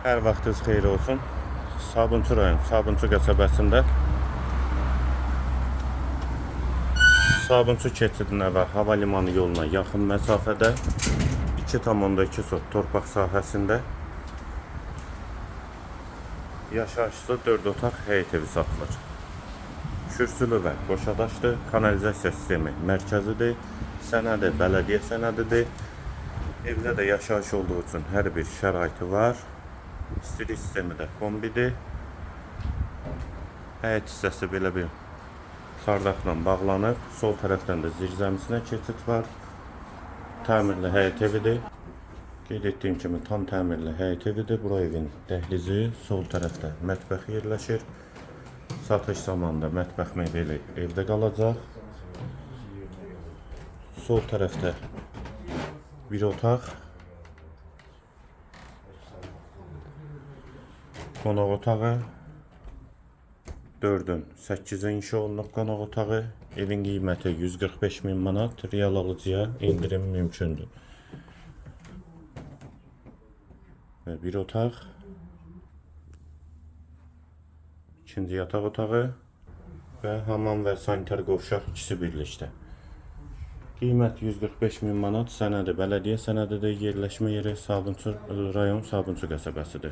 Hər vaxtınız xeyir olsun. Sabunçu rayon, Sabunçu qəsəbəsində Sabunçu keçidinə və hava limanı yoluna yaxın məsafədə 2,2 sot torpaq sahəsində yaşayışlı 4 otaq həyət evi satılır. Kürsülü və qoşadaşlı kanalizasiya sistemi mərkəzidir. Sənədi bələdiyyə sənədidir. Evdə də yaşayış olduğu üçün hər bir şəraiti var. İstilik sistemi də kombidir. Həyət hissəsi belə bir çardaqla bağlanıb. Sol tərəfdən də zirzəmisinə keçid var. Təmirli həyət evidir. Qeyd etdiyim kimi tam təmirli həyət evidir. Bura evin dəhlizi, sol tərəfdə mətbəx yerləşir. Satış zamanında mətbəx mebeli evdə qalacaq. Sol tərəfdə bir otaq, qonaq otağı, 4-ün 8-ə inşa olunub qonaq otağı. Evin qiyməti 145 min manat, real alıcıya endirim mümkündür. Və bir otaq, ikinci yataq otağı və hamam və sanitar qovşaq ikisi birlikdə. Qiymət 145 min manat, sənədi bələdiyyə sənədidir, yerləşmə yeri Sabunçu rayon Sabunçu qəsəbəsidir.